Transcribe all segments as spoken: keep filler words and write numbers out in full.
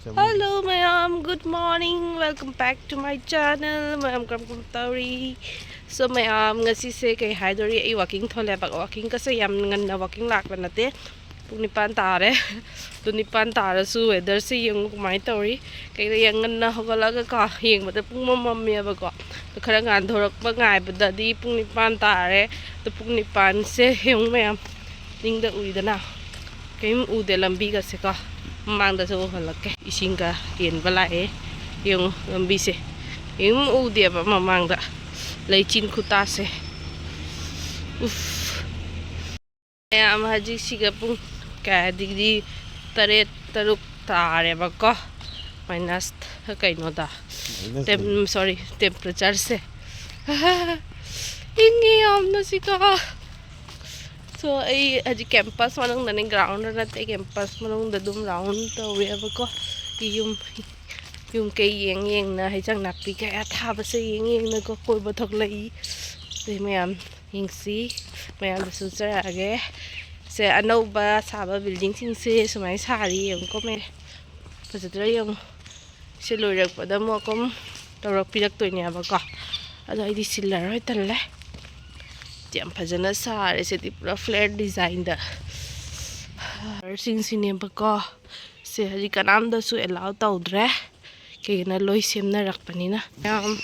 Hello ꯃꯌꯥꯝ, good morning, welcome back to my channel. ꯃꯌꯥꯝ ꯀꯔꯝ ꯀꯔꯝ ꯇꯧꯔꯤ? So ꯃꯌꯥꯝ, ꯉꯁꯤꯁꯦ ꯀꯩ ꯍꯥꯏꯗꯣꯔꯤ, ꯑꯩ walking ꯊꯣꯛꯂꯦꯕ꯫ Walking ꯀꯁꯦ ꯌꯥꯝ ꯉꯟꯅ walking ꯂꯥꯛꯄ ꯅꯠꯇꯦ, ꯄꯨꯡ ꯅꯤꯄꯥꯟ ꯇꯥꯔꯦ꯫ ꯑꯗꯨ ꯅꯤꯄꯥꯟ ꯇꯥꯔꯁꯨ weather ꯁꯦ ꯌꯦꯡꯉꯨ ꯀꯃꯥꯏꯅ ꯇꯧꯔꯤ꯫ ꯀꯩꯅꯣ, ꯌꯥꯝ ꯉꯟꯅ ꯍꯧꯒꯠꯂꯒ ꯀꯣ ꯌꯦꯡꯕꯗ ꯄꯨꯡ ꯃꯝ ꯃꯝꯃꯦꯕꯀꯣ꯫ ꯑꯗꯨ ꯈꯔ ꯉꯥꯟꯊꯣꯔꯛꯄ ꯉꯥꯏꯕꯗꯗꯤ ꯄꯨꯡ ꯅꯤꯄꯥꯟ ꯇꯥꯔꯦ꯫ ꯑꯗꯨ ꯄꯨꯡ ꯅꯤꯄꯥꯟꯁꯦ ꯌꯦꯡꯉꯨ ꯃꯌꯥꯝ, ꯅꯤꯡꯗ ꯎꯏꯗꯅ꯫ ꯀꯔꯤꯝ ꯎꯗꯦ ꯂꯝꯕꯤꯒꯁꯦꯀꯣ꯫ ꯃꯃꯥꯡꯗꯁꯨ ꯎꯍꯜꯂꯛꯀꯦ꯫ ꯏꯁꯤꯡꯒ ꯌꯦꯟꯕ ꯂꯥꯛꯑꯦ꯫ ꯌꯦꯡꯉꯨ ꯂꯝꯕꯤꯁꯦ꯫ ꯀꯔꯤꯝ ꯎꯗꯦꯕ ꯃꯃꯥꯡꯗ꯫ ꯂꯩꯆꯤꯟ ꯈꯨꯇꯥꯁꯦ꯫ ꯎꯐ꯫ ꯃꯌꯥꯝ ꯍꯧꯖꯤꯛꯁꯤꯒ ꯄꯨꯡ ꯀꯌꯥ ꯗꯤꯒ꯭ꯔꯤ? ꯇꯔꯦꯠ, ꯇꯔꯨꯛ ꯇꯥꯔꯦꯕꯀꯣ꯫ Minus ꯀꯩꯅꯣꯗ꯫ Minus ꯇꯦꯝ-, ꯗꯤꯒ꯭ꯔꯤ꯫ Sorry, temperature ꯁꯦ꯫ ꯏꯪꯉꯦ ꯌꯥꯝꯅ ꯁꯤꯀꯣ꯫ So, ꯑꯩ ꯍꯧꯖꯤꯛ campus ꯃꯅꯨꯡꯗꯅꯦ, ground ꯗ ꯅꯠꯇꯦ, campus ꯃꯅꯨꯡꯗ ꯑꯗꯨꯝ round ꯇꯧꯋꯦꯕꯀꯣ꯫ ꯌꯨꯝ, ꯌꯨꯝ ꯀꯩ ꯌꯦꯡ ꯌꯦꯡꯅ, ꯍꯩꯖꯥꯡ ꯅꯥꯄꯤ ꯀꯌꯥ ꯊꯥꯕꯁꯦ ꯌꯦꯡ ꯌꯦꯡꯅꯀꯣ ꯀꯣꯏꯕ ꯊꯣꯛꯂꯛꯏ꯫ ꯑꯗꯩ ꯃꯌꯥꯝ ꯌꯦꯡꯁꯤ, ꯃꯌꯥꯝꯗꯁꯨ ꯎꯠꯆꯔꯛꯑꯒꯦ꯫ ꯁꯦ, ꯑꯅꯧꯕ ꯁꯥꯕ building ꯁꯤꯡꯁꯦ ꯁꯨꯃꯥꯏꯅ ꯁꯥꯔꯤ ꯌꯦꯡꯉꯨꯀꯣ ꯃꯌꯥꯝ꯫ ꯐꯖꯗ꯭ꯔꯥ ꯌꯦꯡꯉꯨ꯫ ꯁꯤ ꯂꯣꯏꯔꯛꯄꯗ ꯑꯃꯨꯛ ꯑꯗꯨꯝ ꯇꯧꯔꯛꯄꯤꯔꯛꯇꯣꯏꯅꯦꯕꯀꯣ꯫ ꯑꯗꯣ ꯑꯩꯗꯤ ꯁꯤꯜꯂꯔꯣꯏ, ꯇꯜꯂꯦ꯫ ꯌꯥꯝ ꯐꯖꯅ ꯁꯥꯔꯦ ꯁꯤꯗꯤ, ꯄꯨꯔꯥ flat design ꯗ꯫ ꯁꯤꯡꯁꯤꯅꯦꯕꯀꯣ꯫ ꯁꯦ ꯍꯧꯖꯤꯛ ꯀꯅꯥꯝꯇꯁꯨ allow ꯇꯧꯗ꯭ꯔꯦ, ꯀꯩꯒꯤꯅꯣ ꯂꯣꯏ ꯁꯦꯝꯅꯔꯛꯄꯅꯤꯅ꯫ ꯌꯥꯝ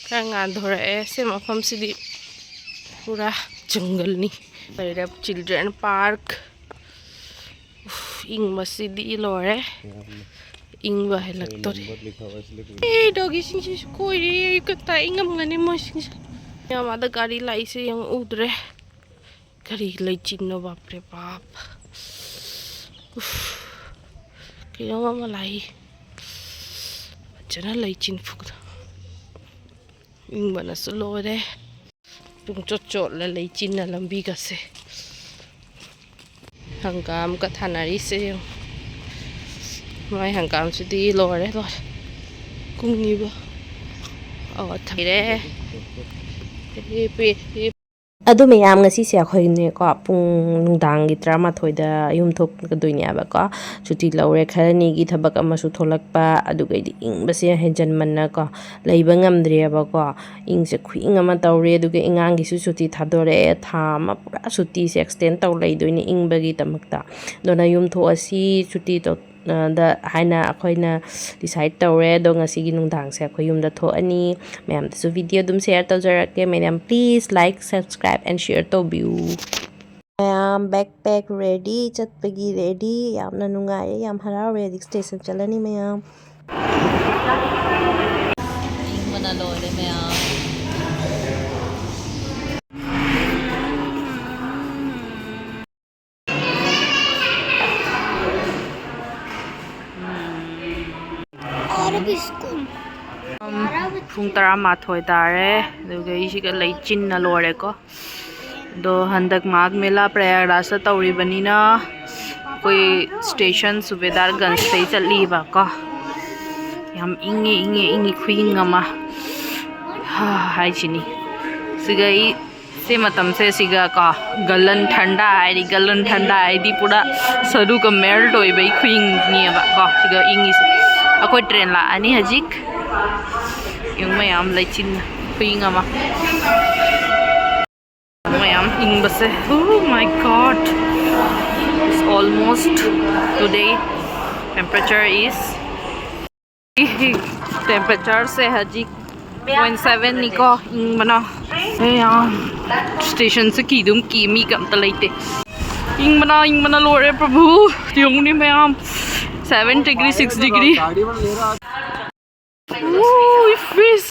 ꯈꯔ ꯉꯥꯟꯊꯣꯔꯛꯑꯦ꯫ ꯁꯤ ꯃꯐꯝꯁꯤꯗꯤ ꯄꯨꯔꯥ ꯖꯪꯒꯜꯅꯤ꯫ ꯂꯩꯔꯦ children park꯫ ꯎꯐ, ꯏꯪꯕꯁꯤꯗꯤ ꯂꯣꯏꯔꯦ꯫ ꯌꯥꯝꯅ ꯏꯪꯕ ꯍꯦꯜꯂꯛꯇꯣꯔꯦ꯫ ꯂꯝꯕꯣꯠ ꯂꯤꯈꯥꯎ ꯑꯁꯤ ꯂꯩꯕ ꯑꯦ, doggy ꯁꯤꯡꯁꯤꯁꯨ ꯀꯣꯏꯔꯦ꯫ ꯀꯗꯥꯏ ꯏꯪꯉꯝꯒꯅꯤ ꯃꯣꯏꯁꯤꯡꯁꯦ꯫ ꯌꯥꯝ ꯑꯥꯗ ꯒꯥꯔꯤ ꯂꯥꯛꯏꯁꯦ ꯌꯦꯡꯉꯨ, ꯎꯗ꯭ꯔꯦ꯫ ꯀꯔꯤ ꯂꯩꯆꯤꯟꯅꯣ, ꯕꯥꯞ ꯔꯦ ꯕꯥꯞ꯫ ꯎꯐ, ꯀꯩꯅꯣꯝ ꯑꯃ ꯂꯥꯛꯏ꯫ ꯐꯖꯅ ꯂꯩꯆꯤꯟ ꯐꯨꯗ-, ꯏꯪꯕꯅꯁꯨ ꯂꯣꯏꯔꯦ꯫ ꯄꯨꯡꯆꯣꯠ ꯆꯣꯠꯂ ꯂꯩꯆꯤꯟꯅ ꯂꯝꯕꯤꯒꯁꯦ꯫ ꯍꯪꯒꯥꯝꯒ ꯊꯥꯅꯔꯤꯁꯦ ꯌꯦꯡꯉꯨ꯫ ꯃꯥꯏ ꯍꯪꯒꯥꯝꯁꯤꯗꯤ ꯂꯣꯏꯔꯦ, ꯂꯣꯏꯔꯦ꯫ ꯀꯨꯡꯉꯤꯕ꯫ ꯑꯣ, ꯊꯩꯔꯦ꯫ ꯍꯤꯞꯄꯤ, ꯍꯤꯞ-, ꯑꯗꯨ ꯃꯌꯥꯝ, ꯉꯁꯤꯁꯦ ꯑꯩꯈꯣꯏꯅꯦꯀꯣ, ꯄꯨꯡ ꯅꯨꯡꯗꯥꯡꯒꯤ ꯇꯔꯥꯃꯥꯊꯣꯏꯗ ꯌꯨꯝ ꯊꯣꯛꯀꯗꯣꯏꯅꯦꯕꯀꯣ꯫ ꯁꯨꯇꯤ ꯂꯧꯔꯦ, ꯈꯔꯅꯤꯒꯤ ꯊꯕꯛ ꯑꯃꯁꯨ ꯊꯣꯛꯂꯛꯄ, ꯑꯗꯨꯒꯩꯗꯤ ꯏꯪꯕꯁꯦ ꯍꯦꯟꯖꯟꯃꯟꯅꯀꯣ, ꯂꯩꯕ ꯉꯝꯗ꯭ꯔꯦꯕꯀꯣ꯫ ꯏꯪꯁꯦ ꯈꯨꯏꯪ ꯑꯃ ꯇꯧꯔꯦ, ꯑꯗꯨꯒ ꯑꯉꯥꯡꯒꯤꯁꯨ ꯁꯨꯇꯤ ꯊꯥꯗꯣꯔꯛꯑꯦ꯫ ꯊꯥ ꯑꯃ ꯄꯨꯔꯥ ꯁꯨꯇꯤꯁꯦ extend ꯇꯧ ꯂꯩꯗꯣꯏꯅꯦ ꯏꯪꯕꯒꯤꯗꯃꯛꯇ꯫ ꯑꯗꯨꯅ ꯌꯨꯝ ꯊꯣꯛꯑꯁꯤ, ꯁꯨꯇꯤ ꯇꯧ-, ꯑ, ꯗ ꯍꯥꯏꯅ ꯑꯩꯈꯣꯏꯅ decide ꯇꯧꯔꯦ꯫ ꯑꯗꯣ ꯉꯁꯤꯒꯤ ꯅꯨꯡꯗꯥꯡꯁꯦ ꯑꯩꯈꯣꯏ ꯌꯨꯝꯗ ꯊꯣꯛꯑꯅꯤ꯫ ꯃꯌꯥꯝꯗꯁꯨ video ꯑꯗꯨꯝ share ꯇꯧꯖꯔꯛꯀꯦ꯫ ꯃꯌꯥꯝ, please like, subscribe and share ꯇꯧꯕꯤꯌꯨ꯫ ꯃꯌꯥꯝ, backpack ready, ꯆꯠꯄꯒꯤ ready꯫ ꯌꯥꯝꯅ ꯅꯨꯡꯉꯥꯏꯔꯦ, ꯌꯥꯝ ꯍꯔꯥꯎꯔꯦ꯫ ꯍꯧꯖꯤꯛ station ꯆꯠꯂꯅꯤ ꯃꯌꯥꯝ꯫ ꯏꯪꯕꯅ ꯂꯣꯏꯔꯦ ꯃꯌꯥꯝ꯫ ꯄꯨꯡ ꯇꯔꯥꯃꯥꯊꯣꯏ ꯇꯥꯔꯦ, ꯑꯗꯨꯒ ꯑꯩꯁꯤꯒ ꯂꯩꯆꯤꯟꯅ ꯂꯣꯏꯔꯦꯀꯣ꯫ ꯑꯗꯣ ꯍꯟꯗꯛ ꯃꯥꯘ ꯃꯦꯂꯥ ꯄ꯭ꯔꯌꯥꯒꯔꯥꯖꯇ ꯇꯧꯔꯤꯕꯅꯤꯅ ꯑꯩꯈꯣꯏ station ꯁꯨꯕꯦꯗꯥꯔꯒꯟꯖꯇꯩ ꯆꯠꯂꯤꯕꯀꯣ꯫ ꯌꯥꯝ ꯏꯪꯉꯦ, ꯏꯪꯉꯦ, ꯏꯪꯉꯤ ꯈꯨꯏꯪ ꯑꯃ꯫ ꯍꯥ, ꯍꯥꯏꯁꯤꯅꯤ꯫ ꯁꯤꯒ ꯑꯩ ꯁꯤ ꯃꯇꯝꯁꯦ ꯁꯤꯒ ꯀꯣ, ꯒꯂꯟ ꯊꯟꯗꯥ ꯍꯥꯏꯗꯤ, ꯒꯂꯟ ꯊꯟꯗꯥ ꯍꯥꯏꯗꯤ ꯄꯨꯔꯥ ꯁꯔꯨꯒ melt ꯑꯣꯏꯕꯒꯤ ꯈꯨꯏꯪꯅꯦꯕ ꯀꯣ, ꯁꯤꯒ ꯏꯪꯉꯤꯁꯦ꯫ ꯑꯩꯈꯣꯏ train ꯂꯥꯛꯑꯅꯤ ꯍꯧꯖꯤꯛ꯫ ꯌꯦꯡꯉꯨ ꯃꯌꯥꯝ, ꯂꯩꯆꯤꯟ ꯈꯨꯏꯪ ꯑꯃ꯫ ꯃꯌꯥꯝ ꯏꯪꯕꯁꯦ꯫ Oh my God, it's almost today temperature is temperatureꯁꯦ ꯍꯧꯖꯤꯛ point sevenꯅꯤꯀꯣ, ꯏꯪꯕꯅ꯫ ꯑꯦ ꯌꯥꯝ, stationꯁꯦ ꯀꯤꯗꯨꯝ ꯀꯤ, ꯃꯤꯒ ꯑꯝꯇ ꯂꯩꯇꯦ꯫ ꯏꯪꯕꯅ, ꯏꯪꯕꯅ ꯂꯣꯏꯔꯦ ꯄ꯭ꯔꯚꯨ꯫ ꯌꯦꯡꯉꯨꯅꯦ ꯃꯌꯥꯝ, seven degree, six degree꯫ Ooh, it feels,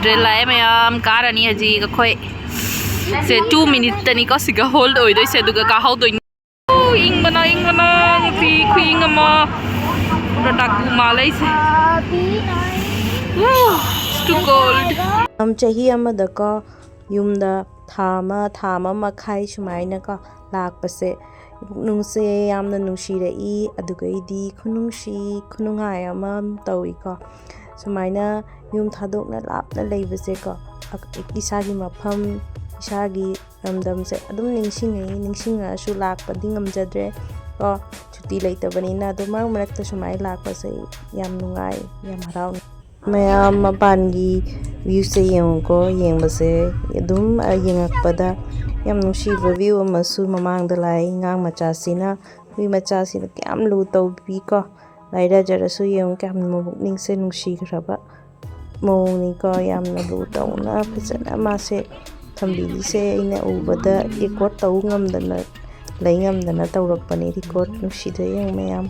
train ꯂꯥꯛꯑꯦ ꯃꯌꯥꯝ, ꯀꯥꯔꯅꯤ ꯍꯧꯖꯤꯛ ꯑꯩꯈꯣꯏ꯫ ꯁꯦ two minuteꯇꯅꯤꯀꯣ ꯁꯤꯒ hold ꯑꯣꯏꯗꯣꯏꯁꯦ, ꯑꯗꯨꯒ ꯀꯥꯍꯧꯗꯣꯏꯅꯤ꯫ ꯎ, ꯏꯪꯕꯅ, ꯏꯪꯕꯅ, ꯅꯨꯄꯤ ꯈꯨꯏꯪ ꯑꯃ꯫ ꯄꯨꯔꯥ ꯗꯥꯀꯨ ꯃꯥꯜꯂꯦ ꯑꯩꯁꯦ꯫ ꯎ, it's too cold꯫ ꯌꯥꯝ, ꯆꯍꯤ ꯑꯃꯗꯀꯣ ꯌꯨꯝꯗ ꯊꯥ ꯑꯃ, ꯊꯥ ꯑꯃ ꯃꯈꯥꯏ ꯁꯨꯃꯥꯏꯅꯀꯣ ꯂꯥꯛꯄꯁꯦ ꯄꯨꯛꯅꯨꯡꯁꯦ ꯌꯥꯝꯅ ꯅꯨꯡꯁꯤꯔꯛꯏ꯫ ꯑꯗꯨꯒꯩꯗꯤ ꯈꯨꯅꯨꯡꯁꯤ ꯈꯨꯅꯨꯡꯉꯥꯏ ꯑꯃ ꯇꯧꯏꯀꯣ꯫ ꯁꯨꯃꯥꯏꯅ ꯌꯨꯝ ꯊꯥꯗꯣꯛꯅ ꯂꯥꯞꯅ ꯂꯩꯕꯁꯦꯀꯣ, ꯑꯛ-, ꯏꯁꯥꯒꯤ ꯃꯐꯝ, ꯏꯁꯥꯒꯤ ꯂꯝꯗꯝꯁꯦ ꯑꯗꯨꯝ ꯅꯤꯡꯁꯤꯡꯉꯛꯏ꯫ ꯅꯤꯡꯁꯤꯡꯉꯛꯑꯁꯨ ꯂꯥꯛꯄꯗꯤ ꯉꯝꯖꯗ꯭ꯔꯦ ꯀꯣ, ꯁꯨꯇꯤ ꯂꯩꯇꯕꯅꯤꯅ꯫ ꯑꯗꯣ ꯃꯔꯛ ꯃꯔꯛꯇ ꯁꯨꯃꯥꯏꯅ ꯂꯥꯛꯄꯁꯦ ꯌꯥꯝ ꯅꯨꯡꯉꯥꯏ, ꯌꯥꯝ ꯍꯔꯥꯎꯏ꯫ ꯃꯌꯥꯝ ꯃꯄꯥꯟꯒꯤ viewꯁꯦ ꯌꯦꯡꯉꯨꯀꯣ꯫ ꯌꯦꯡꯕꯁꯦ ꯑꯗꯨꯝ, ꯑ, ꯌꯦꯡꯉꯛꯄꯗ ꯌꯥꯝ ꯅꯨꯡꯁꯤꯕ view ꯑꯃꯁꯨ ꯃꯃꯥꯡꯗ ꯂꯥꯛꯏ꯫ ꯑꯉꯥꯡ ꯃꯆꯥꯁꯤꯅ, ꯅꯨꯄꯤ ꯃꯆꯥꯁꯤꯅ ꯀꯌꯥꯝ ꯂꯨ ꯇꯧꯕꯤꯀꯣ꯫ ꯂꯥꯏꯔꯖꯔꯁꯨ ꯌꯦꯡꯉꯨ, ꯀꯌꯥꯝ ꯃꯕꯨꯛꯅꯤꯡꯁꯦ ꯅꯨꯡꯁꯤꯈ꯭ꯔꯕ ꯃꯑꯣꯡꯅꯤꯀꯣ꯫ ꯌꯥꯝꯅ ꯂꯨ ꯇꯧꯅ ꯐꯖꯅ ꯃꯥꯁꯦ ꯊꯝꯕꯤꯔꯤꯁꯦ ꯑꯩꯅ ꯎꯕꯗ record ꯇꯧ ꯉꯝꯗꯅ, ꯂꯩ ꯉꯝꯗꯅ ꯇꯧꯔꯛꯄꯅꯦ record꯫ ꯅꯨꯡꯁꯤꯗ ꯌꯦꯡꯉꯨ ꯃꯌꯥꯝ꯫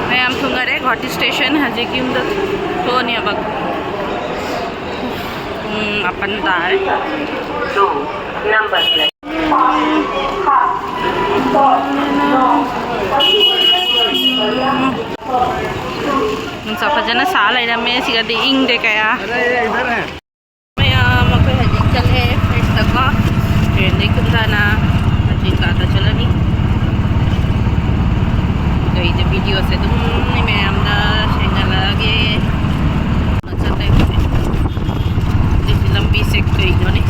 ꯃꯌꯥꯝ ꯊꯨꯡꯉꯔꯦ ꯒꯨꯍꯥꯇꯤ station꯫ ꯍꯧꯖꯤꯛ ꯌꯨꯝꯗ ꯊꯣꯛꯑꯅꯦꯕ꯫ ꯄꯨꯡ ꯃꯥꯄꯟ ꯇꯥꯔꯦ꯫ ꯅꯨꯡꯁꯥ ꯐꯖꯅ ꯁꯥ ꯂꯩꯔꯝꯃꯦ꯫ ꯁꯤꯒꯗꯤ ꯏꯪꯗꯦ ꯀꯌꯥ꯫ ꯃꯌꯥꯝ ꯑꯩꯈꯣꯏ ꯍꯧꯖꯤꯛ ꯆꯠꯂꯦ ꯐ꯭ꯔꯦꯁꯇꯀꯣ꯫ ꯇ꯭ꯔꯦꯟꯗꯩ ꯀꯨꯝꯊꯅ ꯃꯆꯤꯟ ꯀꯥꯗ ꯆꯠꯂꯅꯤ꯫ ꯑꯗꯣ ꯑꯩꯗꯤ videoꯁꯦ ꯑꯗꯨꯝ ꯃꯌꯥꯝꯗ ꯁꯦꯡꯍꯜꯂꯛꯑꯒꯦ꯫ ꯆꯠꯂꯦ ꯍꯧꯖꯤꯛ꯫ ꯍꯧꯖꯤꯛꯇꯤ ꯂꯝꯕꯤꯁꯦ ꯀꯩꯅꯣꯅꯦ꯫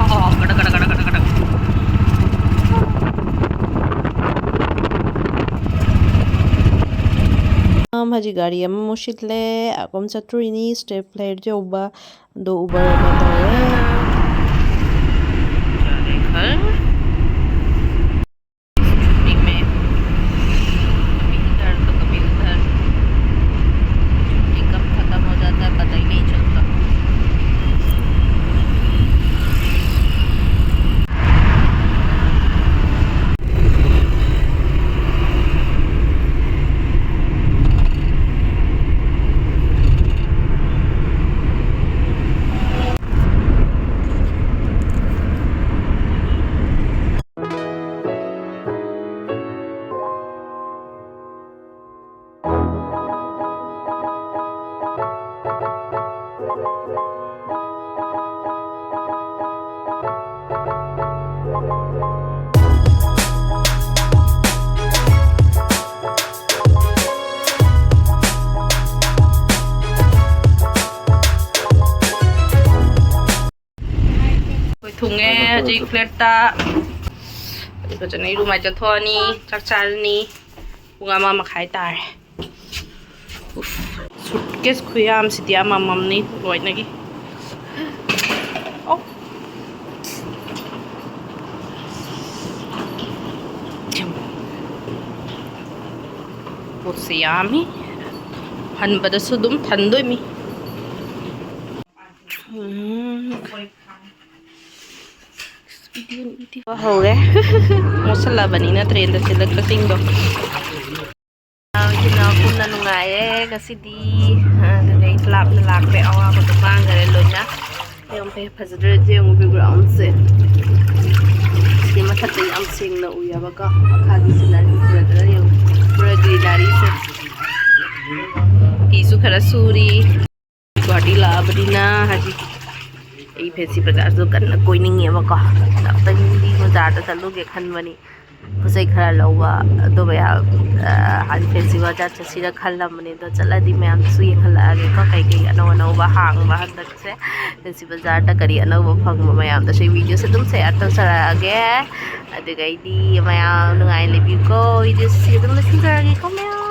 ꯑꯣ, ꯀꯗꯛ ꯀꯗꯛ ꯀꯗꯛ ꯀꯗꯛ ꯀꯗꯛ꯫ ꯃꯌꯥꯝ ꯍꯧꯖꯤꯛ ꯒꯥꯔꯤ ꯑꯃꯃꯨꯛ ꯁꯤꯠꯂꯦ꯫ ꯑꯀꯣꯝ ꯆꯠꯇꯣꯔꯤꯅꯤ step ꯂꯩꯔ ꯌꯧꯕ꯫ ꯑꯗꯣ Uber ꯑꯣꯏꯅ ꯇꯧꯔꯦ꯫ छुट्टी में कभी इधर तो कभी उधर, छुट्टी कब खत्म हो जाता है पता ही नहीं चलता। ꯍꯧꯖꯤꯛ ꯐ꯭ꯂꯦꯠꯇ ꯑꯗꯨ ꯐꯖꯅ ꯏꯔꯨ ꯃꯥꯏ ꯆꯠꯊꯣꯛꯑꯅꯤ, ꯆꯥꯛ ꯆꯥꯔꯅꯤ꯫ ꯄꯨꯡ ꯑꯃ ꯃꯈꯥꯏ ꯇꯥꯔꯦ꯫ ꯁꯨꯠꯀꯦꯁ ꯈꯨꯌꯥꯝꯁꯤꯗꯤ ꯑꯃꯃꯝꯅꯤ ꯂꯣꯏꯅꯒꯤ꯫ ꯑꯣ꯫ ꯄꯣꯠꯁꯦ ꯌꯥꯝꯃꯤ꯫ ꯍꯟꯕꯗꯁꯨ ꯑꯗꯨꯝ ꯊꯟꯗꯣꯏꯃꯤ꯫ ꯎꯝ꯫ ꯍꯧꯔꯦ꯫ ꯃꯣꯠꯁꯜꯂꯕꯅꯤꯅ ꯇ꯭ꯔꯦꯟꯗ ꯆꯦꯜꯂꯛꯄꯁꯤꯡꯗꯣ꯫ ꯏꯆꯤꯟ ꯏꯅꯥꯎ ꯄꯨꯟꯅ ꯅꯨꯡꯉꯥꯏꯔꯦ ꯉꯁꯤꯗꯤ꯫ ꯑꯗꯨꯗꯩ ꯂꯥꯞꯅ ꯂꯥꯛꯄꯩ ꯑꯋꯥꯕꯗꯣ ꯃꯥꯡꯈꯔꯦ ꯂꯣꯏꯅ꯫ ꯌꯥꯝ ꯐꯩ, ꯐꯖꯗ꯭ꯔꯗꯤ ꯌꯦꯡꯉꯨ backgroundꯁꯦ꯫ ꯁꯤꯗꯤ ꯃꯊꯛꯇ ꯌꯥꯝ ꯁꯦꯡꯅ ꯎꯏꯌꯦꯕꯀꯣ꯫ ꯃꯈꯥꯒꯤ scenery ꯐꯖꯗ꯭ꯔꯥ ꯌꯦꯡꯉꯨ꯫ ꯄꯨꯔꯥ greeneryꯁꯦ꯫ ꯐꯤꯁꯨ ꯈꯔ ꯁꯨꯔꯤ꯫ ꯒꯨꯍꯥꯇꯤ ꯂꯥꯛꯑꯕꯅꯤꯅ ꯍꯧꯖꯤꯛ ꯑꯩ ꯐꯦꯟꯁꯤ ꯕꯖꯥꯔꯁꯨ ꯀꯟꯅ ꯀꯣꯏꯅꯤꯡꯉꯦꯕꯀꯣ꯫ ꯑꯝꯇꯪꯗꯤ ꯕꯖꯥꯔꯗ ꯆꯠꯂꯨꯒꯦ ꯈꯟꯕꯅꯤ꯫ ꯄꯣꯠ ꯆꯩ ꯈꯔ ꯂꯧꯕ꯫ ꯑꯗꯣ ꯃꯌꯥꯝ, ꯑ, ꯍꯥꯏꯗꯤ ꯐꯦꯟꯁꯤ ꯕꯖꯥꯔ ꯆꯠꯁꯤꯔ ꯈꯜꯂꯝꯕꯅꯦ꯫ ꯑꯗꯣ ꯆꯠꯂꯗꯤ ꯃꯌꯥꯝꯗꯁꯨ ꯌꯦꯡꯍꯜꯂꯛꯑꯒꯦꯀꯣ꯫ ꯀꯩꯀꯩ ꯑꯅꯧ ꯑꯅꯧꯕ ꯍꯥꯡꯕ ꯍꯟꯗꯛꯁꯦ꯫ ꯐꯦꯟꯁꯤ ꯕꯖꯥꯔꯗ ꯀꯔꯤ ꯑꯅꯧꯕ ꯐꯪꯕ ꯃꯌꯥꯝꯗꯁꯨ ꯑꯩ videoꯁꯦ ꯑꯗꯨꯝ share ꯇꯧꯖꯔꯛꯑꯒꯦ꯫ ꯑꯗꯨꯒꯩꯗꯤ ꯃꯌꯥꯝ ꯅꯨꯡꯉꯥꯏ ꯂꯩꯕꯤꯌꯨꯀꯣ꯫ Videoꯁꯤ ꯑꯗꯨꯝ ꯂꯣꯏꯁꯤꯟꯖꯔꯒꯦꯀꯣ ꯃꯌꯥꯝ꯫